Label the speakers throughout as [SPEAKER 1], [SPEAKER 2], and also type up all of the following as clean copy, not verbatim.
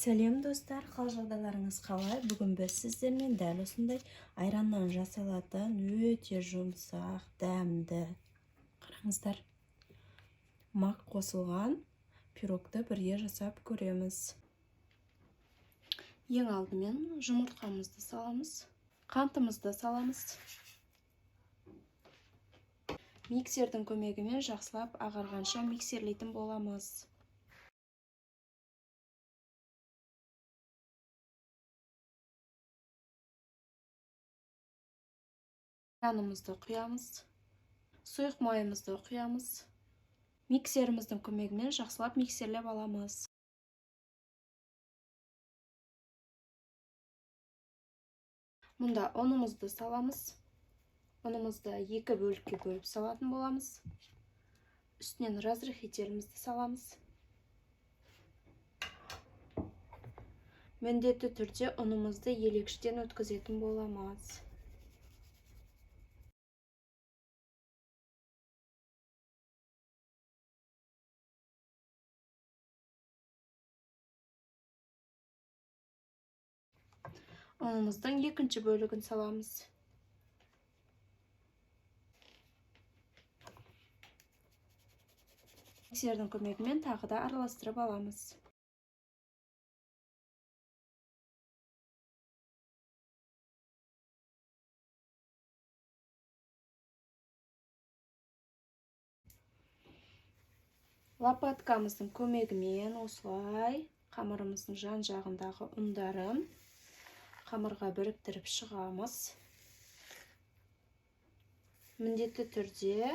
[SPEAKER 1] Сәлем достар, қал жағдайларыңыз қалай? Бүгін біз сіздермен дәл осындай айраннан жасалатын өте жұмсақ, дәмді, қараңыздар, мак қосылған пирогты бірге жасап көреміз. Ең алдымен жұмыртқамызды саламыз, қантымызды саламыз. Миксердің көмегімен жақсылап ағарғанша миксерлейтін боламыз. Айранымызды құямыз, сұйық майымызды құямыз. Миксеріміздің көмегімен жақсылап миксерлеп аламыз. Мұнда ұнымызды саламыз. Ұнымызды екі бөлікке бөліп салатын боламыз. Үстінен разрыхлителімізді саламыз. Міндетті түрде ұнымызды елегіштен өткізетін боламыз. Ұнымыздың екінші бөлігін саламыз. Миксердің көмегімен тағы да араластырып аламыз. Лопаткамыздың көмегімен осылай қамырымыздың жан-жағындағы ұндарын қамырға біріктіріп шығамыз. Міндетті түрде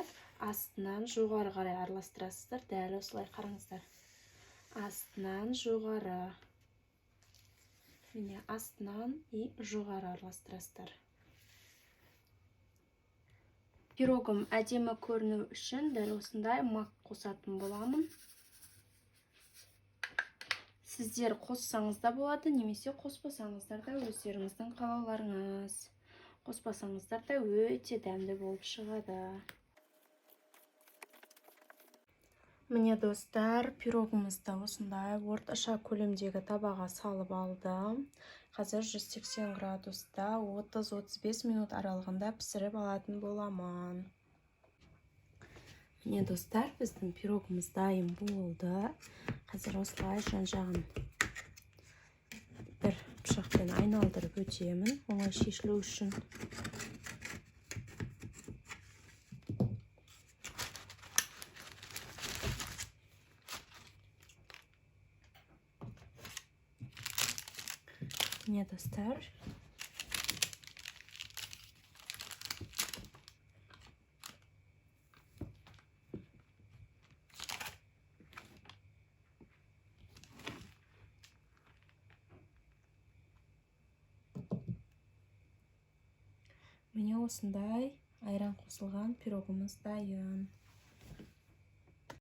[SPEAKER 1] астынан жоғары қарай араластырасыздар. Дәл осылай қараңыздар. Астынан жоғары. Міне, астынан и жоғары араластырасыздар. Пирогым әдемі көріну үшін дәл осындай мак қосатын боламын. Сіздер қоссаңыз да болады, немесе қоспасаңыздар да өздеріңіздің қалауларыңыз. Қоспасаңыздар да өте дәмді болып шығады. Міне достар, пирогымызды осындай орташа көлемдегі табаға салып алдым. Қазір 180 градуста 30-35 минут аралығында пісіріп алатын боламын. Міне достар, біздің пирогымыз дайын болды. Қазір осылай жан-жағын бір пышақпен айналдырып өтемін, оңай шешілу үшін. Міне достар. Міне осындай айран қосылған пирогымыз дайын.